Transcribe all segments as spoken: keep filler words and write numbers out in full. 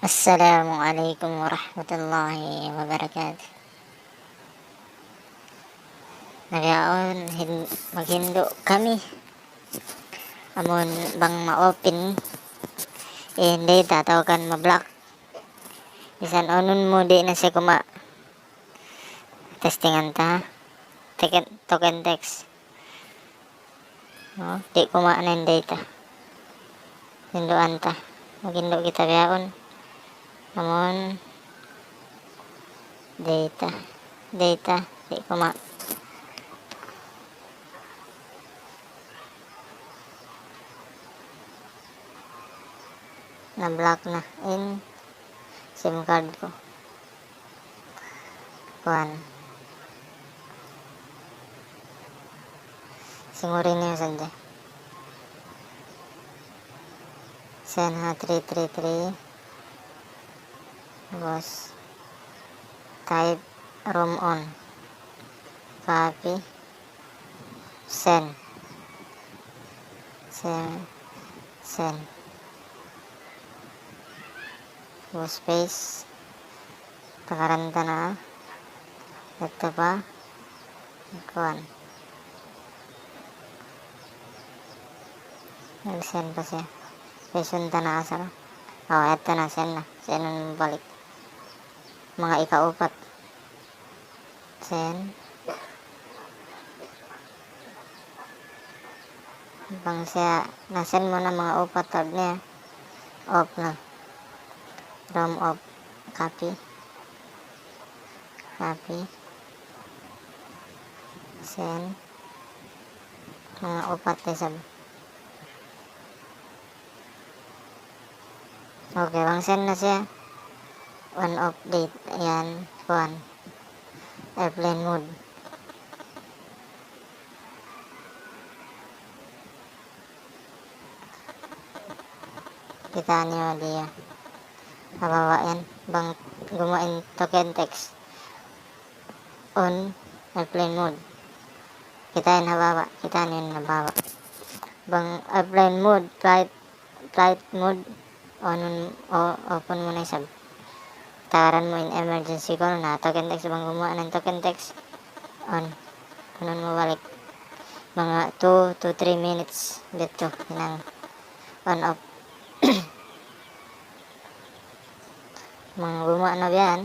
Assalamu alaykum warahmatullahi wabarakatuh. Na bihaun, hin-, maghindu' kami. Amun bang ma-open in data atawa kan ma-block. Misan on-un mu, di' na siya kuma-, testingan ta. Token, Token Text. No, di' kumawa' na in data. Hinduan ta. Maghindu' kita bihaun. Amun data. Data. Di' kumawa'. Na-block na in SIM card ku. Kuwan. Singuri niyu sadja. Send ha three three three. Tapos, type roam on. Copy. Send. Send. Send. Tapos paste. Tagaran ta na. Yadtu pa. Kuwan. Nag-send pa siya. Paste ta na asal. Oh, yadtu na, send na. Send na balik. Manga ikaupat. Send. Bang siya na-send mu na manga upat, tab niya. Off na. Roam off. Copy. Copy. Send. Manga upat isab. Okay, bang send na siya. On off data yan, kuwan. Airplane mode. Kita' niyu diya. Ha baba' yan. Bang gumuwa' in Token Text. On airplane mode. Kita' yan ha baba'. Kita' niyu yan ha baba'. Bang airplane mode, flight flight mode, on, o-, open mu na isab. Tagaran mu in emergency call na Token Text, bang gumuwa' na in Token Text, on. On-un mu balik. Manga two to three minutes didtu, hinang on off. Bang gumuwa' na biya' yan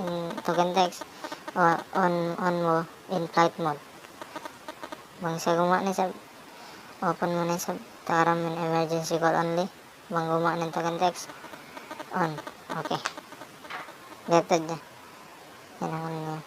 in Token Text, o-, on, on mu in flight mode. Bang sa gumuwa' na isab, open mu na isab, tagaran mu in emergency call only. Bang gumuwa' na in Token Text, on. Okay. Didtu hadja. Yan ang ano niya.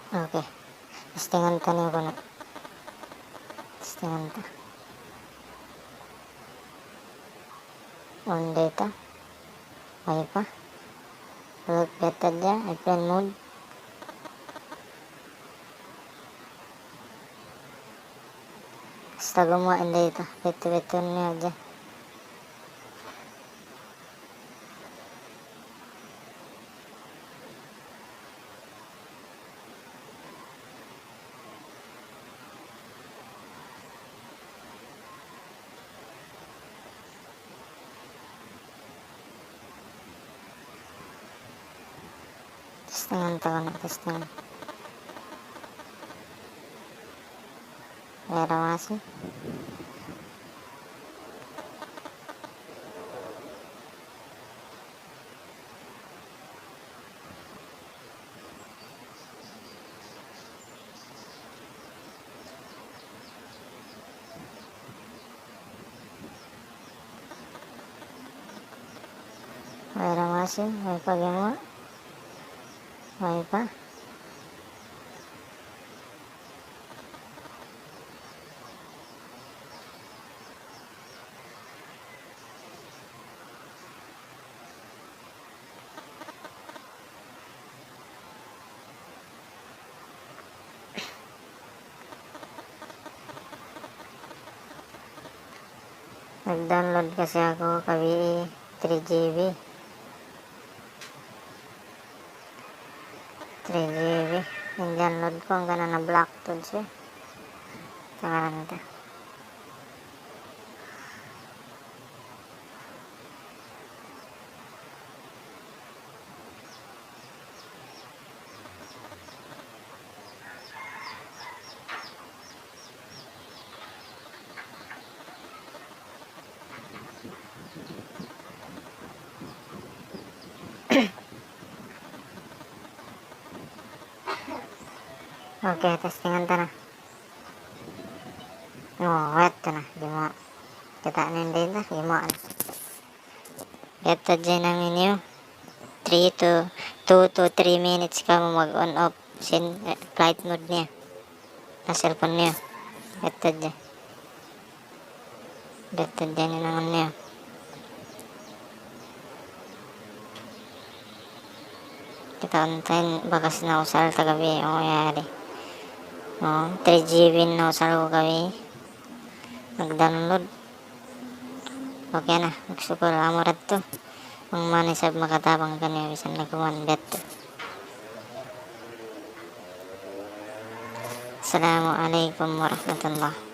Okay. Testingan ta niyu kunu'. Testingan ta. On data. Way pa. Root beta hadja, airplane mode. Basta gumuwa' in data. Bitu-bitu niyu hadja. Testingan ta kunu', testingan. Wala masi. Way pa gimuwa'. Way pa. Nag-download kasi aku kagabii three G B. Three G B. In-download ku, hangkan na na-block tuud siya. Tangaran ta. Okay, testingan ta na. Oh, yadtu na, gimuwa'. Kita' niyu dayn da, gimuwa' na. Yadtu hadja in amu niyu. Three to, two to three minutes kamu mag-on off sin, eh, flight mode niya. Ha cellphone niyu. Yadtu hadja. Yadtu hadja in hinangun niyu. Kitaun ta in bakas nausal ta kagabii, o, yari. O, three G B in nausal ku kagabii. Nag-download. Okay na, magsukul amu ra yadtu. Bang man isab makatabang kaniyu bisan laguman biya' yadtu. Assalamu alaykum warahmatullah.